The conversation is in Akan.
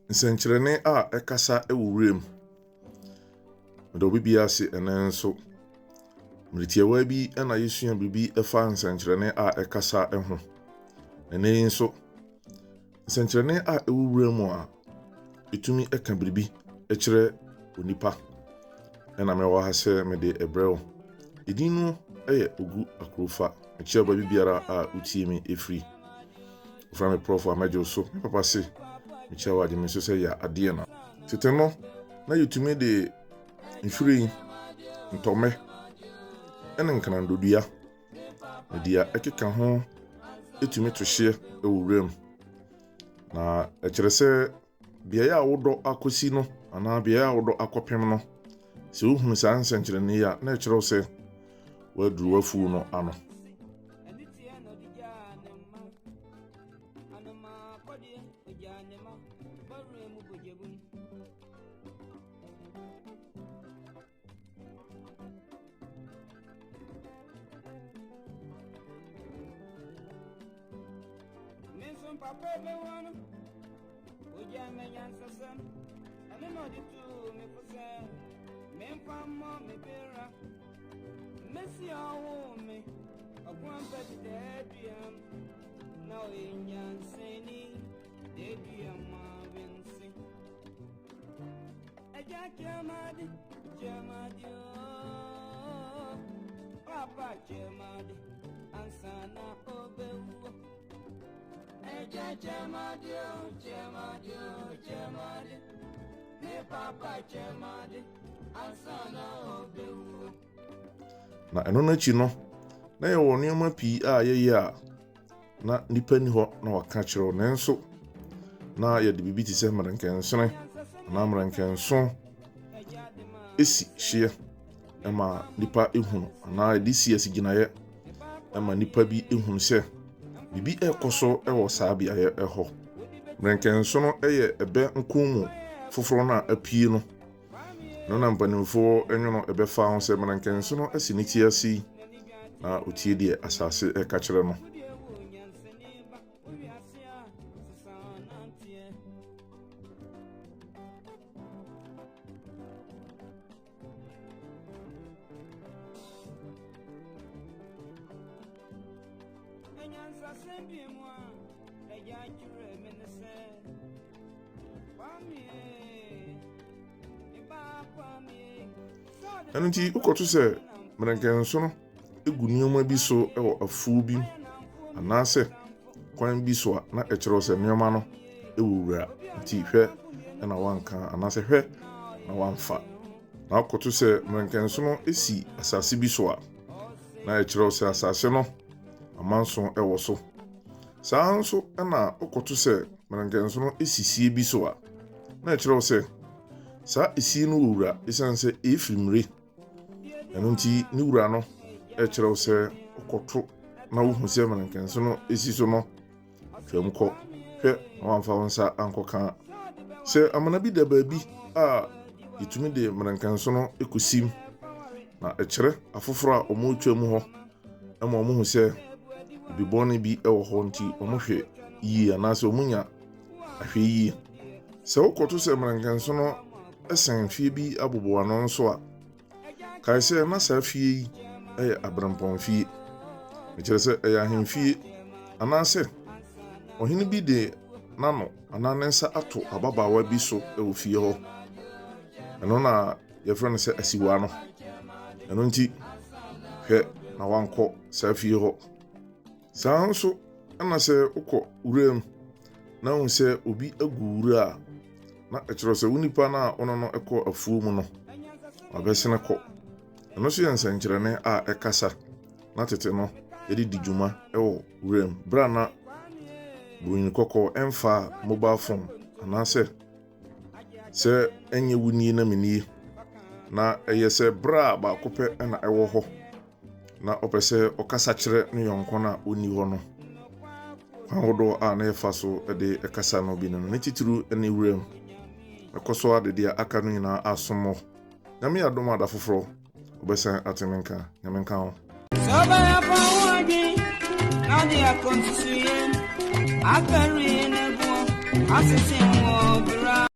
Nsɛnkyerɛnne a ɛkasa wɔ wuram. Meda obi biara ase ɛnnɛ nso. Mmere tiawa bi na yɛsua biribi fa nsɛnkyerɛnne a ɛkasa ho. Ɛnnɛ yi nso, nsɛnkyerɛnne a ɛwɔ wuram a ɛtumi ka biribi kyerɛ onipa ɛna mewɔ ha sɛ mede ɛbrɛ wo. Edin no yɛ Ogu Akurofa. Mekyia baabi biara a wotie me ɛfiri. Wofrɛ me prɔfo a mɛgye wo so. Me papa se mekyia wo agye me so sɛ yɛ adeɛ na. Tete no, na yɛtumi de nhwiren, ntɔmmɛ, ne nkanandodua, ne deɛ ɛkeka ho tumi to hyeɛ wɔ wuram. Na ɛkyerɛ sɛ beaeɛ a wodɔ akɔsi no anaa beaeɛ a wodɔ akɔpem no, sɛ wohunu saa nsɛnkyerɛnne yi a, na ɛkyerɛ wo sɛ woaduru w'afuo no ano. Na ɛno no akyi no, na yɛwɔ nneɛma pii a yɛyɛ a na nnipa nni hɔ na wɔaka kyerɛ wo, nanso na yɛde biribi te sɛ mmerɛnkɛnsene anaa mmerɛnkɛnson si hyeɛ ma nnipa hunu anaa yɛde si asigyinaeɛ ma nnipa bi hunu sɛ biribi rekɔ so wɔ saa beaeɛ hɔ. Mmerɛnkɛnsono yɛ ɛbɛ nkɔn mu foforɔ no a apue no. Ɛno na mpanimfoɔ nwono ɛbɛ fa ho sɛ mmerɛnkɛnsono asi ne ti ase yi na ɔtie deɛ asase reka kyerɛ no. Ɛno nti wokɔto sɛ mmerɛnkɛnsono gu nneɛma bi so wɔ afuw bi anaasɛ kwan bi so a, na ɛkyerɛ sɛ nneɛma no wɔ wura nti hwɛ na wanka anaasɛ hwɛ na wamfa. Na wokɔto sɛ mmerɛnkɛnsono si asase bi so a, na ɛkyerɛ sɛ asase no amanso wɔ so. Saa ara nso na wokɔto sɛ mmerɛnkɛnsono si sie bi so a, na ɛkyerɛ sɛ saa esie no wɔ wura esiane sɛ efiri mmire. Ɛno nti ne wura no kyerɛ wo sɛ wokɔto na wohu sɛ mmerɛnkɛnsono si so no, twam kɔ. Hwɛ na woamfa wo nsa ankɔka. Sɛ amena bi da baabi a yɛtumi de mmerɛnkɛnsono kɔsim, na ɛkyerɛ afoforɔ a wɔretwam hɔ ma wɔhu sɛ biribi bɔne bi wɔ hɔ nti wɔhwɛ yie anaasɛ wɔnya ahwɛyie. Sɛ wokɔto sɛ mmerɛnkɛnsono sɛn fie bi aboboano nso a, kae sɛ na saa fie yi yɛ aberempɔn fie. Ɛkyerɛ sɛ ɛyɛ ahemfie anaasɛ ɔhene bi de n'ano anaa ne nsa ato ababaawa bi so wɔ fie hɔ. Ɛno na yɛfrɛ no sɛ asiwa no. Ɛno nti, hwɛ na wankɔ saa fie hɔ. Saa ara nso na sɛ wokɔ wuram na wohu sɛ obi agu wura a, na ɛkyerɛ sɛ wo nipa no a wo ne no kɔ afuo mu no, wabɛsene kɔ. Ɛno nso yɛ nsɛnkyerɛnne a ɛkasa na tete no yɛde di dwuma wɔ wuram berɛ a na buroni kɔkɔɔ mfaa mobile phone anaasɛ Sɛ ɛnyɛ wo nie na me nie, na ɛyɛ sɛ berɛ a baako pɛ na ɛwɔ hɔ na ɔpɛ sɛ ɔkasa kyerɛ ne yɔnko no a ɔnni hɔ no. Kwan ahodoɔ a na yɛfa so de kasa no bi no no, ne titiriw ne wuram. Mɛkɔ so ara de deɛ aka no nyinaa asom mo. Nyame yɛ adom a da foforɔ wobɛsan ate me nka. Nyame nka ho. Sɛ ɔbɛyɛ fa ho adwen na ɔde akɔ nsusuiɛ akari ne boɔ asese wɔ berɛ.